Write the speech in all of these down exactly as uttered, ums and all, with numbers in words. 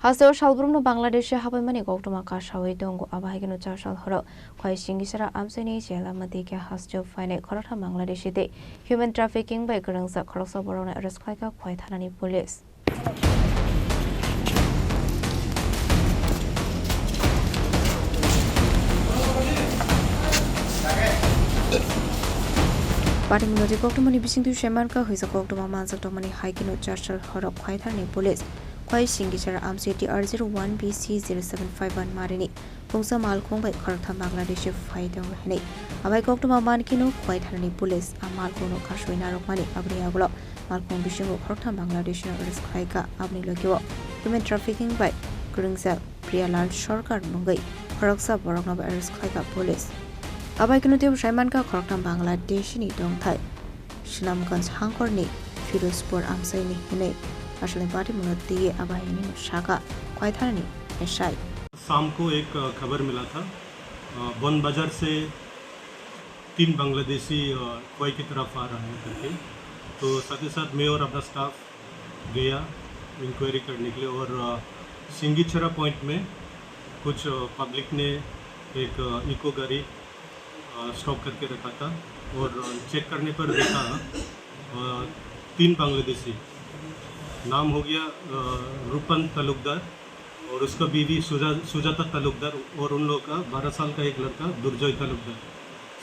Hasteo salbrumno Bangladeshi habaimani koktwma kasawi tongo. Abo hai kheno char sal horo Khwai Singichara amchaini Jailamadikya hasteo phainai khoroktham Bangladeshi tei human trafficking bai kwrwngjak khoroksa borokno arrest khlaikha Khwai thanani police. Patimungno je koktwmani bisingtwi saimankha, hwisa koktwma manjak tongmani hai kheno char sal horo Khwai thanani police Khwai Singichara amchaini T R zero one B C zero seven five one marini pungsa malkhung bai khoroktham Bangladeshi phai tongo hinwi. Abai koktwma mankheno Khwai thanani police a malkhungno kasui narwkmani, aboni yagulo malkhung bisingo khoroktham Bangladeshino arrest khlaikha. Aboni logio human trafficking bai kwrwngjak Priyalal Sarkar mungwi khoroksa borokno bo arrest khlaikha police. Abai kheno teibo saimankha khoroktham Bangladeshini tongthai Sunamganj hangkorni Firozpur amchaini hinwi asalni patimungno twiwi abo haino sakha Khwai thanani S I. शाम को एक, अ, खबर मिला था, अ, बन बाजार से तीन बांग्लादेशी, अ, खोए की तरफ आ रहा है करके। तो साथ ही साथ मैं और अपना स्टाफ गया इंक्वायरी करने के लिए और, अ, सिंगीछरा पॉइंट में कुछ, अ, पब्लिक ने एक, अ, इको गाड़ी, अ, स्टॉप करके रखा था और, अ, चेक करने पर देखा, अ, तीन बांग्लादेशी, नाम हो गया, अ, रूपन तालुकदार और उसका बीवी सुजा-, सुजाता तालुकदार और उन लोगों का बारह साल का एक लड़का दुर्जय तालुकदार,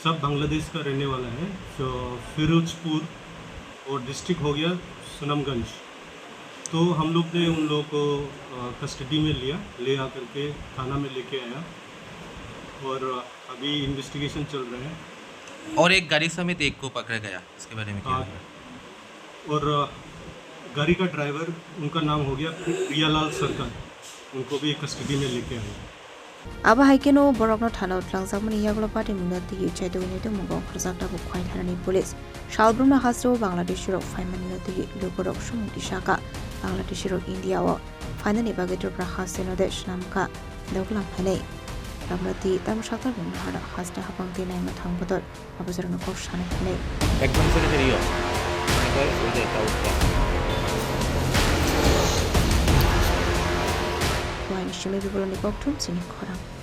सब बांग्लादेश का रहने वाला है। तो फिरोजपुर और डिस्ट्रिक्ट हो गया सुनामगंज। तो हम लोग ने उन लोगों को, अ, कस्टडी में लिया, ले आकर के थाना में लेके आया और अभी इन्वेस्टिगेशन चल रहा है। और एक गाड़ी समेत एक को पकड़ा गया, इसके बारे में क्या हाँ। है? और, अ, गाड़ी का ड्राइवर, उनका नाम हो गया प्रि-, प्रियालाल सरकार, उनको भी कस्टडी में लेके आए। Abo hai kheno borokno thana-o twlangjakmani yagulo patimungno twiwi chaitugwi naitukmungo khorjak tabuk Khwai thanani police. Salbrumno hasteo Bangladeshirok phaimanino twiwi lukurok sumung tisakha. Bangladeshirok India-o phainani bagwi Tripura hasteno de swnamkha doglam hinwi. Tamno twi tamo sakha bini hada haste hapang twi naima thang bodol. Abo jorano kok sana hinwi. একদম ছেড়ে দিও। মনে হয় ওই যে একটা উঠটা। Waini simi biboloni kokthum chini khorang.